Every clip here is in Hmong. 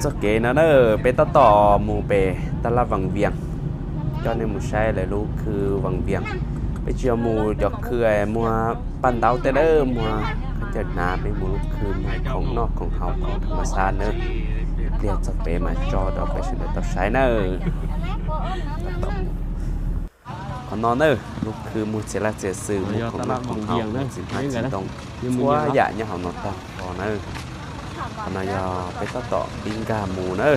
Txoj kev no na, peb tab tom mus pem taj laj Vaj Vias, coj nej mus saib lawv lub khw Vaj Vias. Peb tsis yog mus cov khw muag paj ntaub tej na, muag khaub ncaws hnav, peb mus lub khw muag khoom noj khoom haus khoom thas mas xaj na. Ib pliag txog pem mas tso rau peb sawv daws tau saib na. Qhov no na, lub khw muag txiav laj txiav xwm, muag khoom noj khoom haus, muag txiv hmab txiv ntoo, txhua yam nyob hauv no tag nrho na. Qhov no yog peb tab tom pib nkag mus na.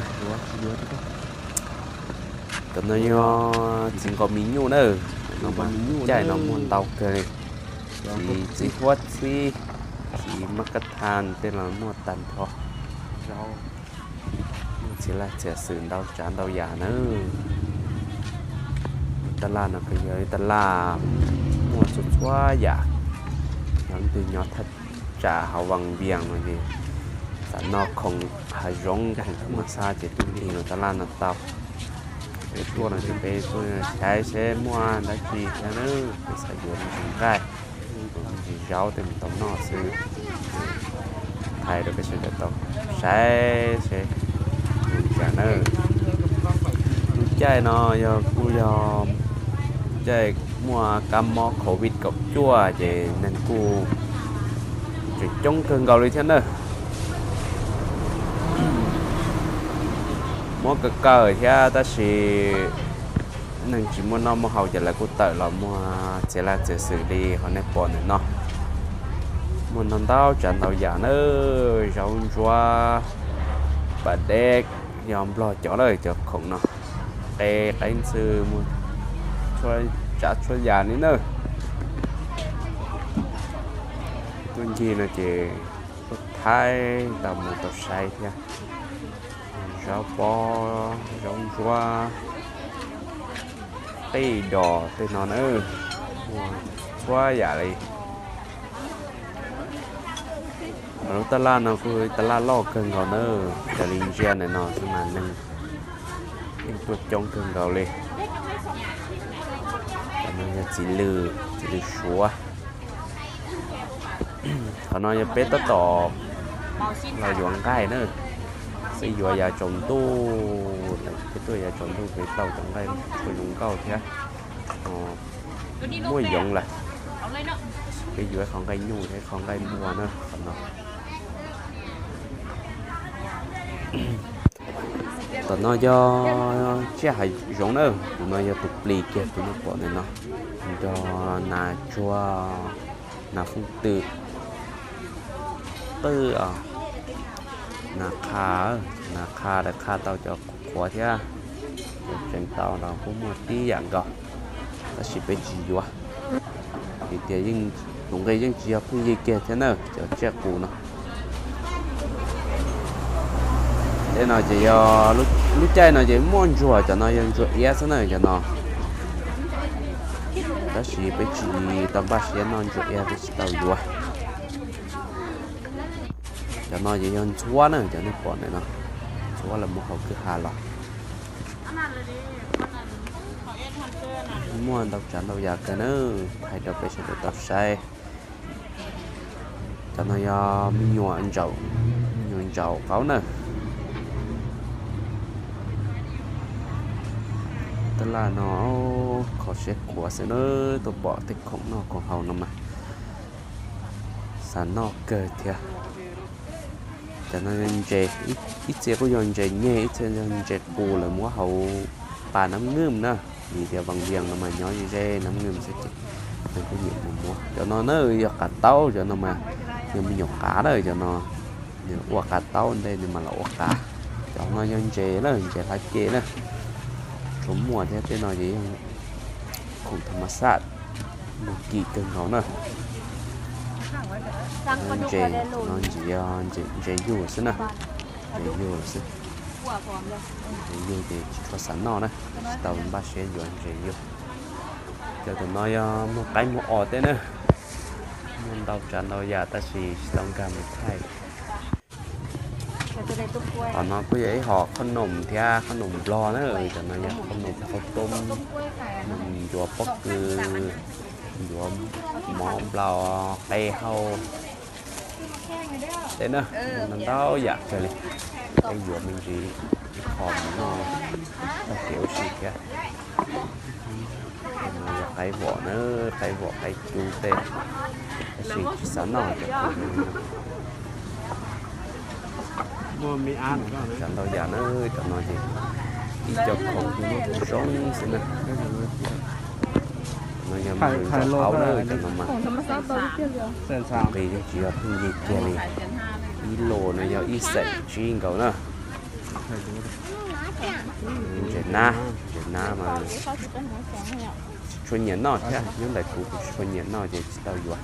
Cov no yog txiv nkaus mis nyuj na. Cov no mas caij no muaj ntau kawg li, txiv, txiv huab txhib, txiv mab kab thas tej los muaj tag nrho. Muaj txiav laj txiav xwm ntau tsav ntau yam na. Lub taj laj no kuj yog ib taj laj muaj txhua txhua yam, yog leej twg nyob thaj tsam hauv Vaj Vias no ces xam noj khoom hav zoov khoom thas mas xaj ces tuaj ncig lub taj laj no tau. Peb tuaj no ces peb tuaj saib seb muaj dab tsi thiab na, peb xav yuav me ntsis nqaij, me ntsis zaub tej mus tau noj xwb. Thaij rau peb sawv daws tau saib seb zoo li cas na. Lub caij no yog kuj yog caij muaj kab mob covid kaum cuaj ces neeg kuj tseem coob kawg nkaus li thiab na. Mob kawg kawg thiab tab sis neeg tsis muaj noj muaj haus ces lawv kuj tawm los muag txiav laj txiav xwm li qhov nej pom ntawm no. Muaj ntau ntau tsav ntau yam na, zaub ntsuab, pas dej, yog Nplog cov lawm cov khoom no, qe qaib ntxhw, muaj tsav txhua yam li na. Tuaj ncig no ces tuaj thaij tau mus tau saib thiab. Zaub pob, zaub ntsuab, qij dos tej no na, muaj txhua yam li. Lub taj laj no kuj taj laj loj kawg nkaus na, raws li ntsia ntawm no xwb mas neeg yeej tuaj coob kawg nkaus li. Cov no yog txiv lws, txiv lws suav. Qhov no yog peb tab tom los yuav nqaij na, peb yuav yav tsaus ntuj, peb tuaj yav tsaus ntuj peb tau cov nqaij tshua zoo nkauj thiab. Muaj yoov lawm, peb yuav qhov nqaij nyuj thiab qhov nqaij npua na qhov no. Tom no yog tsiaj hav zoov na, tus no yog tus plis kiag tus nej pom ntawm no, nrog nas tsuag, nas fooj twm, qwj, nas qha, nas qha lawv qha tau cov qhuav qhuav thiab, cov tseev tau los kuj muaj tib yam nkaus, tab sis peb tsis yuav. Vim tias tus nqi yeej tsis yog pheej yig kiag thiab na cov tsiaj qus no. Tej no ces yog lub caij no ces muaj ntsuag, cov no yog ntsuag iab xwb na cov no. Tab sis peb tsis tau npaj siab noj ntsuag iab, peb tsis tau yuav. Cov no ces yog ntxhuab na, cov nej pom ntawm no, ntxhuab lawv muab hauv kwj ha los. Muaj ntau tsav ntau yam kawg na, thaij rau peb sawv daws tau saib. Cov no yog me nyuam ntsaum, me nyuam ntsaum qaub na. Taj laj no kho siab khuav xwb na, tuaj pom tej khoom noj khoom haus no mas xav noj kawg thiab. Cov no ntses, ib txhia kuj yog ntses nyeg, ib txhia yog ntses qus lawv muab hauv pas nab nwj na. Vim tias Vaj Vias no mas nyob ze ze nab nwj xwb ces neeg kuj nyiam mus muab. Cov no na yog qav taub, cov no mas yog me nyuam qav na, cov no nws ua qav taub ntej nws mam los ua qav. Cov no yog ntses na, ntses hlab ce na. Tshuav muaj thiab, tej no ces yog khoom thas mas xaj, muaj kim kawg nkaus na. Ntses, cov no ntses yug xwb na, ntses yug xwb. Ntses yug ces tsis tshua xav noj na, tsis tau npaj siab yuav ntses yug. Cov tus no yog muag qaib muag os tej na, muaj ntau tsav ntau yam tab sis tsis tau nkag mus thaij. Qhov no kuj yog ib hom qhob noom thiab, qhob noom nplog na, cov no yog qhob noom qhob toob, ncuav pob kws, ncuav mov nplaum qe hau. Tej na, ntau ntau yam kawg li. Peb yuav me ntsis ib qho mus noj tag kev ua si thiab. Yog qaib vom na, qaib vom qaib cub tej, tab sis tsis xav noj cov khoom no. Ntau yam na, cov no ces ib co khoom zoo xwb na. No yog mus rau hauv na, cov no mas nqis yeej tsis yog pheej yig kiag li. Ib lus no yog ib xeem tsib nkaus na. Ntses nab, ntses nab mas tsis tshua nyiam noj thiab, nyob ntawm kuv kuv tsis tshua nyiam noj ces tsis tau yuav.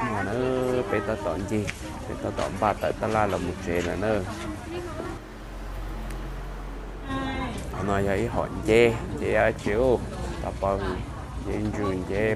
No na, peb tab tom ncig, peb tab tom npaj tawm tab laj los mus tsev lawm na. Qhov no yog ib hom nceb, nceb ab tsi u, tau pau, nceb ntsws, nceb